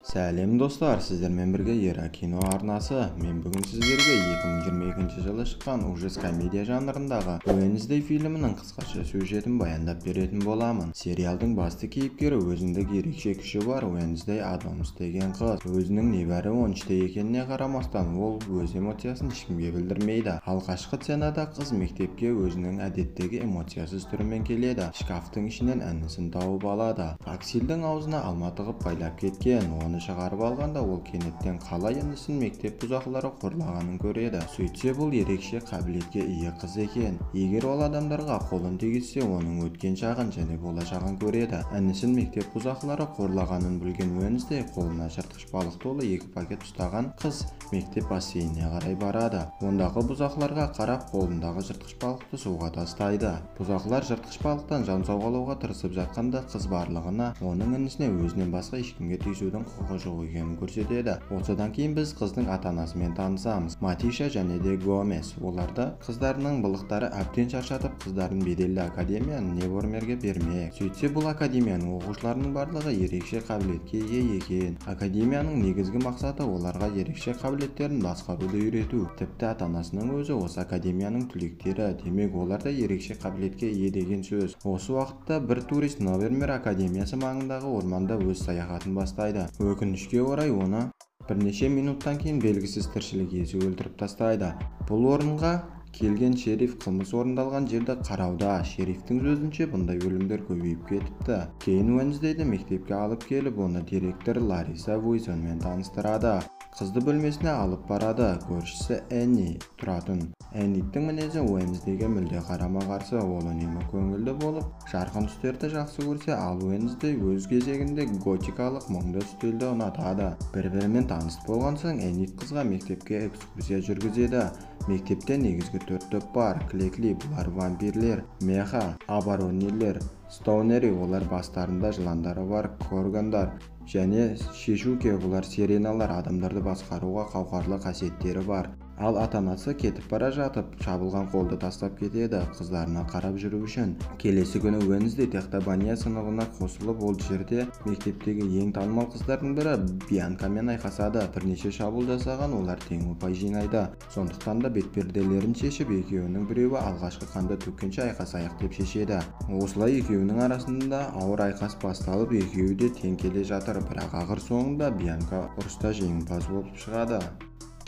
Сәлем достар, сіздермен бірге Ера кино арнасы. Мен бүгін сіздерге 2022 жылы шыққан ужас комедия жанрындағы Уэнсдей фильмінің қысқаша сюжетін баяндап беретін боламын. Сериалдың басты кейіпкері өзіндік ерекше күші бар Уэнсдей Адамс деген қыз. Өзінің небәрі 13-те екеніне қарамастан, ол өз эмоциясын ешкімге білдірмейді. Алғашқы сценада қыз мектепке өзінің әдеттегі эмоциясыз түрімен келеді. Шкафтың ішінен інісін тауып алады. Аксельдің аузына алма тығып байлап кеткен. Оны шығарып алғанда ол кенеттен қалай інісін мектеп бұзақылары қорлағанын көреді. Сөйтсе, бұл ерекше қабілетке ие қыз екен. Егер ол адамдарға қолын тигізсе, оның өткен шағын және болашағын көреді. Інісін мектеп бұзақылары қорлағанын білген Уэнсдей қолына жыртқыш балық толы екі пакет ұстаған қыз мектеп бассейніне қарай барады. Ондағы бұзақыларға қарап қолындағы жыртқыш балықты суға тастайды. Бұзақылар жыртқыш балықтан жан сауғалауға тырысып жатқанда қыз барлығына оның інісіне өзінен басқа ешкімге тиісудің құқығы жоқ екенін көрсетеді. Осыдан кейін біз қыздың ата-анасымен танысамыз. Матиша және де Гомес. Оларды қыздарының былықтары әбден шаршатып, қыздарын беделді академия Неверморге бермек. Сөйтсе, бұл академияның оқушыларының барлығы ерекше қабілетке ие екен. Академияның негізгі мақсаты оларға ерекше қабілеттерін басқаруды үйрету. Тіпті ата-анасының өзі осы академияның түлектері, демек олар да ерекше қабілетке ие деген сөз. Осы уақытта бір турист Невермор академиясы маңындағы орманда өз саяхатын бастайды. Өкінішке орай оны бірнеше минуттан кейін белгісіз тіршілік иесі өлтіріп тастайды. Бұл орынға келген шериф қылмыс орындалған жерді қарауда. Шерифтің сөзінше, бұндай өлімдер көбейіп кетіпті. Кейін Уэнсдейді мектепке алып келіп, оны директор Лариса Вуйсонмен таныстырады. Қызды бөлмесіне алып барады. Көршісі Энни тұратын. Энниттің мінезі Уэнсдейге мүлде қарама-қарсы. Ол үнемі көңілді болып, жарқын түстерді жақсы көрсе, ал Уэнсдей өз кезегінде готикалық мұңды стильді ұнатады. Бір-бірімен таныс болған соң Эннит қызға мектепке экскурсия жүргізеді. Мектепте негізгі төрт топ бар. Клекли, бұлар вампирлер, меха, аборонилер, стоунери, олар бастарында жыландары бар коргандар, және шешуке, бұлар сиреналар, адамдарды басқаруға қауқарлы қасиеттері бар. Ал ата-анасы кетіп бара жатып, шабылған қолды тастап кетеді, қыздарына қарап жүру үшін. Келесі күні Уэнсдей Технобания сыныбына қосылып, ол жерде мектептегі ең танымал қыздардың бірі Бьянкамен айқасады. Бірнеше шабуыл жасаған олар тең ұпай жинайды. Сондықтан да бетперделерін шешіп, екеуінің біреуі алғашқы қанды төккенше айқасайық деп шешеді. Осылай екеуінің арасында ауыр айқас басталып, екеуі де тең келе жатыр. Бірақ ақыр соңында Бьянка ұрыста жеңімпаз болып шығады.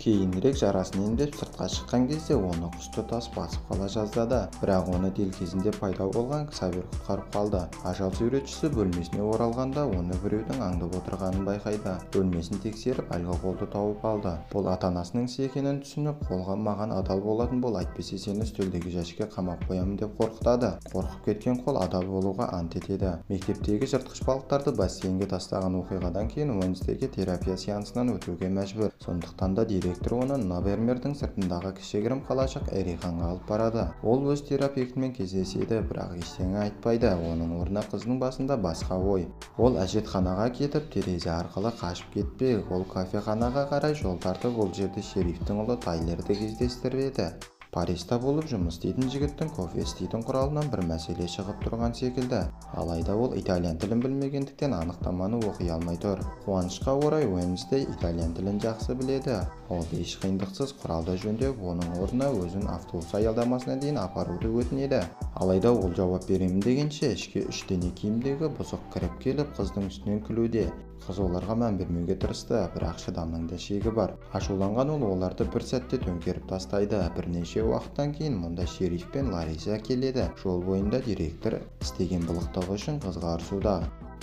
Кейінірек жарасын емдеп сыртқа шыққан кезде оны құсты тас басып қала жаздады. Бірақ оны дел кезінде пайда болған Ксавер құтқарып қалды. Ажал суретшісі бөлмесіне оралғанда оны біреудің аңдып отырғанын байқайды. Бөлмесін тексеріп, әлгі қолды тауып алды. Бұл ата-анасының ісі екенін түсініп, қолға маған адал болатын бол, әйтпесе сені үстелдегі жәшікке қамап қоямын деп қорқытады. Қорқып кеткен қол адал болуға ант етеді. Мектептегі жыртқыш балықтарды бассейнге тастаған оқиғадан кейін Уэнсдейге терапия сеансынан өтуге мәжбүр. Сондықтан да директор оны Невермордың сыртындағы кішігірім қалашық Эриханға алып барады. Ол өз терапевтімен кездеседі, бірақ ештеңе айтпайды. Оның орнына қыздың басында басқа ой. Ол әжетханаға кетіп, терезе арқылы қашып кетпек. Ол кафеханаға қарай жол тартып, ол жерде шерифтің ұлы Тайлерді кездестіреді. Парижда болып жұмыс істейтін жігіттің кофе істейтін құралынан бір мәселе шығып тұрған секілді. Алайда ол итальян тілін білмегендіктен анықтаманы оқи алмай тұр. Қуанышқа орай Уэнсдей итальян тілін жақсы біледі. Ол еш қиындықсыз құралды жөндеп, оның орнына өзін автобус аялдамасына дейін апаруды өтінеді. Алайда ол жауап беремін дегенше ішке үш дене киімдегі бұзық кіріп келіп, қыздың үстінен күлуде. Қыз оларға мән бермеуге тырысты, бірақ шыдамның да шегі бар. Ашуланған ол оларды бір сәтте төңкеріп тастайды. Бірнеше уақыттан кейін мұнда шериф пен Лариса келеді. Жол бойында директор істеген былықтығы үшін қызға ұрсуда.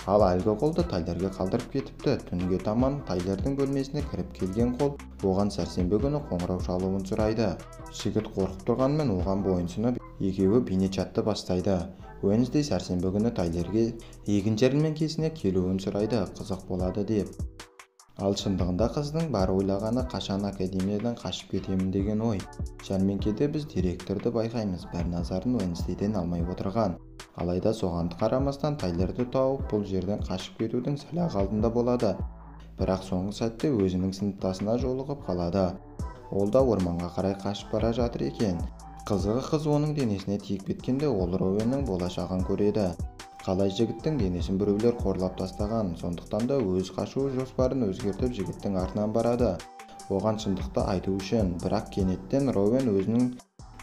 Ал әлгі қолды Тайлерге қалдырып кетіпті. Түнге таман Тайлердің бөлмесіне кіріп келген қол оған сәрсенбі күні қоңырау шалуын сұрайды. Жігіт қорқып тұрғанымен оған бойынсұнып, екеуі бейнечатты бастайды. Уэнсдей сәрсенбі күні Тайлерге егін жәрмеңкесіне келуін сұрайды, қызық болады деп. Ал шындығында қыздың бар ойлағаны қашан академиядан қашып кетемін деген ой. Жәрмеңкеде біз директорды байқаймыз, бір назарын Уэнсдейден алмай отырған. Алайда соған қарамастан Тайлерді тауып, бұл жерден қашып кетудің сәл-ақ алдында болады. Бірақ соңғы сәтте өзінің сыныптасына жолығып қалады. Ол да орманға қарай қашып бара жатыр екен. Қызығы қыз оның денесіне тиіп кеткенде ол Роуэннің болашағын көреді. Қалай жігіттің денесін біреулер қорлап тастаған, сондықтан да өз қашу жоспарын өзгертіп жігіттің артынан барады. Оған шындықты айту үшін, бірақ кенеттен Роуэн өзінің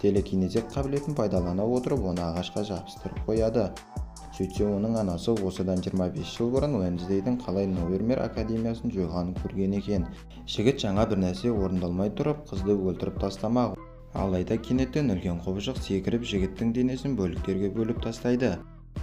телекинездік қабілетін пайдалана отырып оны ағашқа жабыстырып қояды. Сөйтсе оның анасы осыдан 25 жыл бұрын Уэнсдейдің қалай Новермер академиясын жойғанын көрген екен. Жігіт жаңа бір нәрсе орындалмай тұрып қызды өлтіріп тастамақ. Алайда кенеттен үлкен құбыжық секіріп жігіттің денесін бөліктерге бөліп тастайды.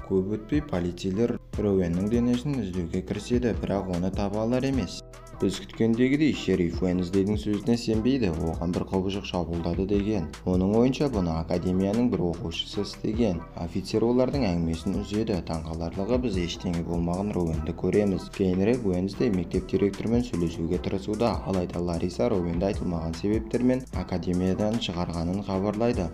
Көп өтпей полицейлер Роуэннің денесін іздеуге кіріседі, бірақ оны таба алар емес. Біз күткендегідей шериф Уэнсдейдің сөзіне сенбейді, оған бір құбыжық шабуылдады деген. Оның ойынша бұны академияның бір оқушысы істеген. Офицер олардың әңгімесін үзеді. Таңқаларлығы біз ештеңе болмаған Роуэнді көреміз. Кейінірек Уэнсдей мектеп директорымен сөйлесуге тырысуда, алайда Лариса Роуэнді айтылмаған себептермен академиядан шығарғанын хабарлайды.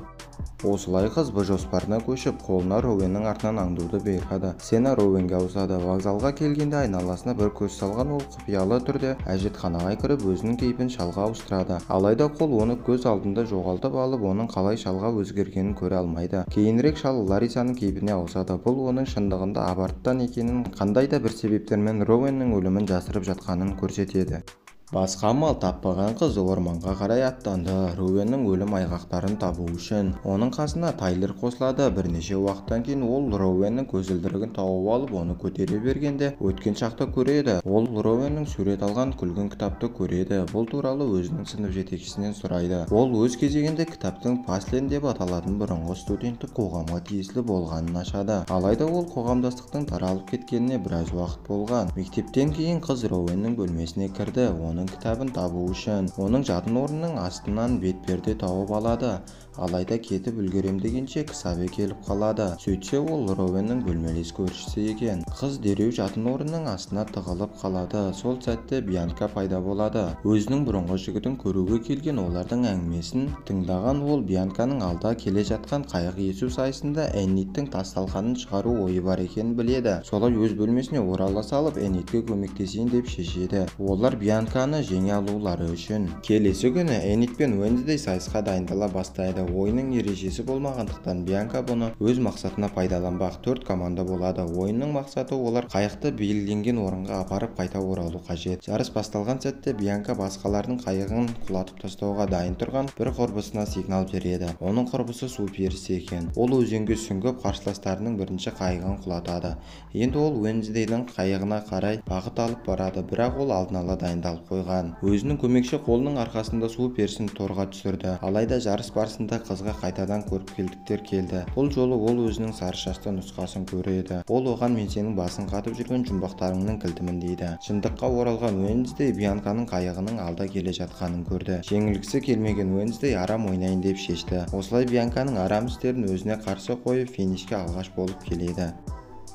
Осылай қыз бұл жоспарына көшіп, қолына Роуэннің артынан аңдуды бұйырады. Сена Роуэнге ауысады. Вокзалға келгенде айналасына бір көз салған ол құпиялы түрде әжетханаға кіріп өзінің кейпін шалға ауыстырады. Алайда қол оны көз алдында жоғалтып алып, оның қалай шалға өзгергенін көре алмайды. Кейінірек шал Ларисаның кейпіне ауысады. Бұл оның шындығында аборттан екенін, қандай да бір себептермен Роуэннің өлімін жасырып жатқанын көрсетеді. Басқа амал таппаған қыз орманға қарай аттанды. Роуэннің өлім айғақтарын табу үшін. Оның қасына Тайлер қосылады. Бірнеше уақыттан кейін ол Роуэннің көзілдірігін тауып алып, оны көтере бергенде өткен шақты көреді. Ол Роуэннің сурет алған күлгін кітапты көреді. Бұл туралы өзінің сынып жетекшісінен сұрайды. Ол өз кезегінде кітаптың Паслен деп аталатын бұрынғы студенттік қоғамға тиесілі болғанын ашады. Алайда ол қоғамдастықтың таралып кеткеніне біраз уақыт болған. Мектептен кейін қыз Роуэннің бөлмесіне кірді. Оның кітабын табу үшін оның жатын орнының астынан бетперде тауып алады. Алайда кетіп үлгерем дегенше Ксаве келіп қалады. Сөйтсе ол Роуэннің бөлмелес көршісі екен. Қыз дереу жатын орнының астына тығылып қалады. Сол сәтте Бьянка пайда болады. Өзінің бұрынғы жігітін көруге келген олардың әңгімесін тыңдаған ол Бьянканың алда келе жатқан қайық есу сайысында Энниттің тас талқанын шығару ойы бар екенін біледі. Солай өз бөлмесіне орала салып Эннитке көмектесейін деп шешеді. Олар Бьянканы жеңе алулары үшін. Келесі күні Эннит пен Уэнсдей сайысқа дайындала бастайды. Ойынның ережесі болмағандықтан Бьянка бұны өз мақсатына пайдаланбақ. 4 команда болады. Ойынның мақсаты олар қайықты белгіленген орынға апарып қайта оралу қажет. Жарыс басталған сәтте Бьянка басқалардың қайығын құлатып тастауға дайын тұрған бір құрбысына сигнал береді. Оның құрбысы су перісі екен. Ол өзенге сүңгіп қарсыластарының бірінші қайығын құлатады. Енді ол Уэнсдейдің қайығына қарай бағыт алып барады, бірақ ол алдын ала дайындалып қойған. Өзінің көмекші қолының арқасында су перісін торға түсірді. Алайда жарыс барысында қызға қайтадан көріпкелдіктер келді. Бұл жолы ол өзінің сары шашты нұсқасын көреді. Ол оған мен сенің басын қатып жүрген жұмбақтарыңның кілтімін дейді. Шындыққа оралған Уэнсдей Бьянканың қайығының алда келе жатқанын көрді. Жеңілгісі келмеген Уэнсдей арам ойнайын деп шешті. Осылай Бьянканың арам істерін өзіне қарсы қойып финишке алғаш болып келеді.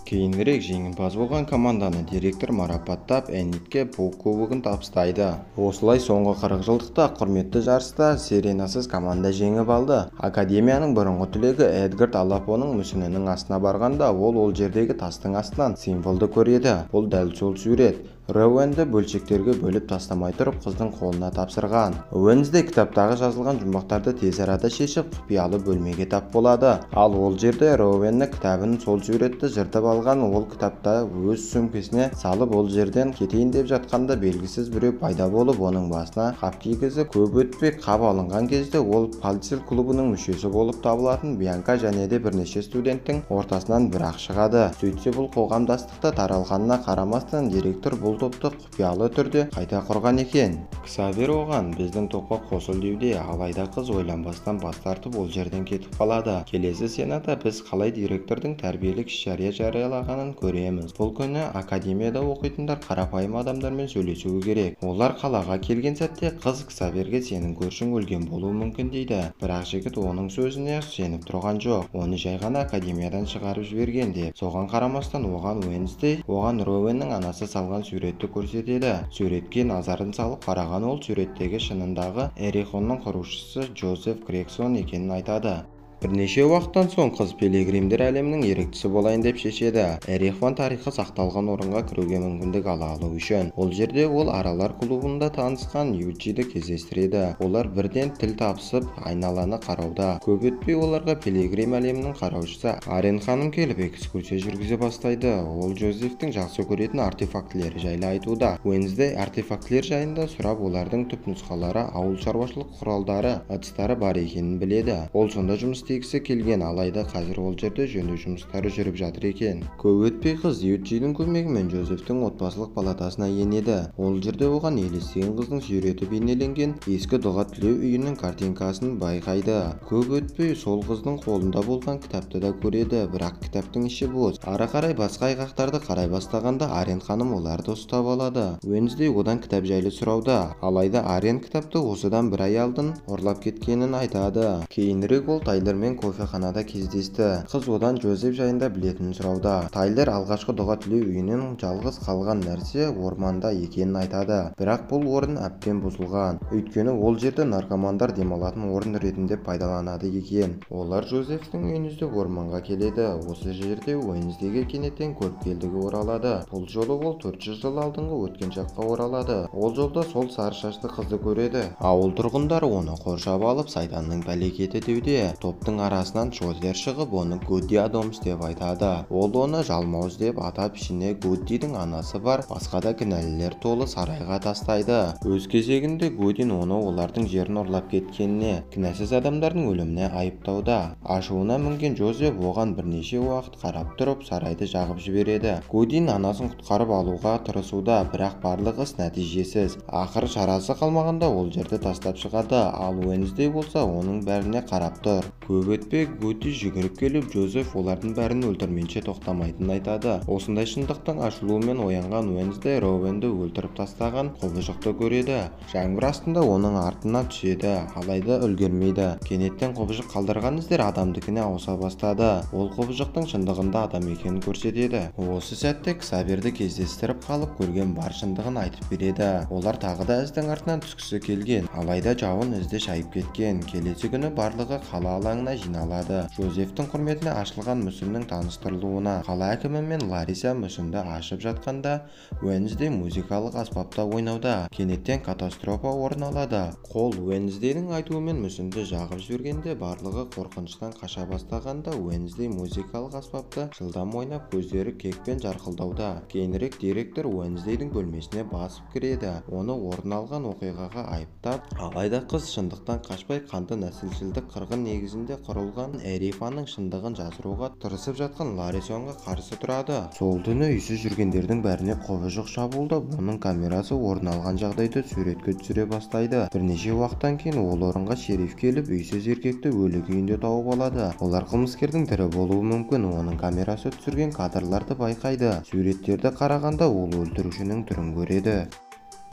Кейінірек жеңімпаз болған команданы директор марапаттап Эннитке Пук кубогын табыстайды. Осылай соңғы 40 жылдықта құрметті жарыста Серенасыз команда жеңіп алды. Академияның бұрынғы түлегі Эдгард Аллапоның мүсінінің астына барғанда ол жердегі тастың астынан символды көреді. Бұл дәл сол сурет. Роуэнді бөлшектерге бөліп тастамай тұрып қыздың қолына тапсырған. Уэнсдей кітаптағы жазылған жұмбақтарды тез арада шешіп құпиялы бөлмеге тап болады. Ал ол жерде Роуэнні кітабын сол суретті жыртып алған ол кітапта өз сөмкесіне салып ол жерден кетейін деп жатқанда белгісіз біреу пайда болып оның басына қап кигізіп көп өтпей қап алынған кезде ол Пальцел клубының мүшесі болып табылатын Бьянка және де бірнеше студенттің ортасынан бірақ шығады. Сөйтсе бұл қоғамдастықта таралғанына қарамастан директор бұл топты құпиялы түрде қайта құрған екен. Ксавер оған біздің топқа қосыл деуде, алайда қыз ойланбастан бас тартып ол жерден кетіп қалады. Келесі сената біз қалай директордың тәрбиелік іс-шара жариялағанын көреміз. Бұл күні академияда оқитындар қарапайым адамдармен сөйлесуі керек. Олар қалаға келген сәтте қыз Ксаверге сенің көршің өлген болуы мүмкін дейді. Бірақ жігіт оның сөзіне сеніп тұрған жоқ. Оны жай ғана академиядан шығарып жіберген деп. Соған қарамастан оған Уэнсдей, оған Роуэннің анасы салған суретті көрсетеді. Суретке назарын салып қараған ол суреттегі шынындағы Эрихонның құрушысы Джозеф Грегсон екенін айтады. Бірнеше уақыттан соң қыз пилигримдер әлемінің еріктісі болайын деп шешеді. Эрихван тарихы сақталған орынға кіруге мүмкіндік ала алу үшін. Ол жерде ол аралар клубында танысқан Юджиді кездестіреді. Олар бірден тіл табысып, айналаны қарауда. Көп өтпей оларға пилигрим әлемінің қараушысы Арен ханым келіп экскурсия жүргізе бастайды. Ол Джозефтің жақсы көретін артефактілері жайлы айтуда. Уэнсдей артефактілер жайында сұрап, олардың түп нұсқалары, ауыл шаруашылық құралдары, ыдыстары бар екенін біледі. Ол сонда жұмыс істегісі келген, алайда қазір ол жерде жөндеу жұмыстары жүріп жатыр екен. Көп өтпей қыз Юджидің көмегімен Джозефтің отбасылық палатасына енеді. Ол жерде оған елестеген қыздың суреті бейнеленген ескі дұға тілеу үйінің картинкасын байқайды. Көп өтпей сол қыздың қолында болған кітапты да көреді, бірақ кітаптың іші бос. Ары қарай басқа айғақтарды қарай бастағанда Арен ханым оларды ұстап алады. Уэнсдей одан кітап жайлы сұрауда, алайда Арен кітапты осыдан бір ай алдын ұрлап кеткенін айтады. Кейінірек ол Тайлермен кофеханада кездесті. Қыз одан Джозеф жайында білетінін сұрауда. Тайлер алғашқы дұға тілеу үйінен жалғыз қалған нәрсе орманда екенін айтады. Бірақ бұл орын әбден бұзылған. Өйткені ол жерді наркомандар демалатын орын ретінде пайдаланады екен. Олар Джозефтің үйін іздеп орманға келеді. Осы жерде Уэнсдейге кенеттен көріпкелдігі оралады. Бұл жолы ол 400 жыл алдыңғы өткен шаққа оралады. Ол жолда сол сары шашты қызды көреді. Ауыл тұрғындары оны қоршап алып, сайтанның бәлекеті деуде. Топтың арасынан Чозер шығып, оны Гудди Адамс деп айтады. Ол оны жалмауыз деп атап, ішіне Гуддидің анасы бар, басқа да кінәлілер толы сарайға тастайды. Өз кезегінде Гудин оны олардың жерін ұрлап кеткеніне, кінәсіз адамдардың өліміне айыптауда. Ашуына мінген Джозеф оған бірнеше уақыт қарап тұрып, сарайды жағып жібереді. Гудин анасын құтқарып алуға тырысуда, бірақ барлық іс нәтижесіз. Ақыры шарасы қалмағанда ол жерді тастап шығады, ал Уэнсдей болса оның бәріне қарап тұр. Көп өтпей Гудди жүгіріп келіп, Джозеф олардың бәрін өлтірмейінше тоқтамайтынын айтады. Осындай шындықтың ашылуымен оянған Уэнсдей Роуэнді өлтіріп тастаған құбыжықты көреді. Жаңбыр астында оның артына түседі, алайда үлгермейді. Кенеттен құбыжық қалдырған іздер адамдікіне ауыса бастады. Ол құбыжықтың шындығында адам екенін көрсетеді. Осы сәтте Ксаверді кездестіріп қалып, көрген бар шындығын айтып береді. Олар тағы да іздің артынан түскісі келген, алайда жауын ізді шайып кеткен. Келесі күні барлығы қала алаңына жиналады. Джозефтің құрметіне ашылған мүсіннің таныстырылуына қала әкімі мен Лариса мүсінді ашып жатқанда Уэнсдей музыкалық аспапта ойнауда. Кенеттен катастрофа орын алады. Қол Уэнсдейдің айтуымен мүсінді жағып жібергенде барлығы қорқыныштан қаша бастағанда Уэнсдей музыкалық аспапты жылдам ойнап, көздері кекпен жарқылдауда. Кейінірек директор Уэнсдейдің бөлмесіне басып кіреді. Оны орын алған оқиғаға айыптап, алайда қыз шындықтан қашпай қанды нәсілшілдік қырғын негізінде құрылған Эрифаның шындығын жасыруға тырысып жатқан Ларисонға қарсы тұрады. Сол түні үйсіз жүргендердің бәріне құбыжық шабуылдап, оның камерасы орын алған жағдайды суретке түсіре бастайды. Бірнеше уақыттан кейін ол орынға шериф келіп, үйсіз еркекті өлі күйінде тауып алады. Олар қылмыскердің тірі болуы мүмкін, оның камерасы түсірген кадрларды байқайды. Суреттерді қарағанда ол өлтірушінің түрін көреді.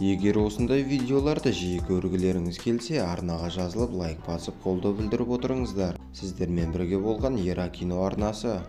Егер осындай видеоларды жиі көргілеріңіз келсе, арнаға жазылып, лайк басып, қолдау білдіріп отырыңыздар. Сіздермен бірге болған Ера кино арнасы.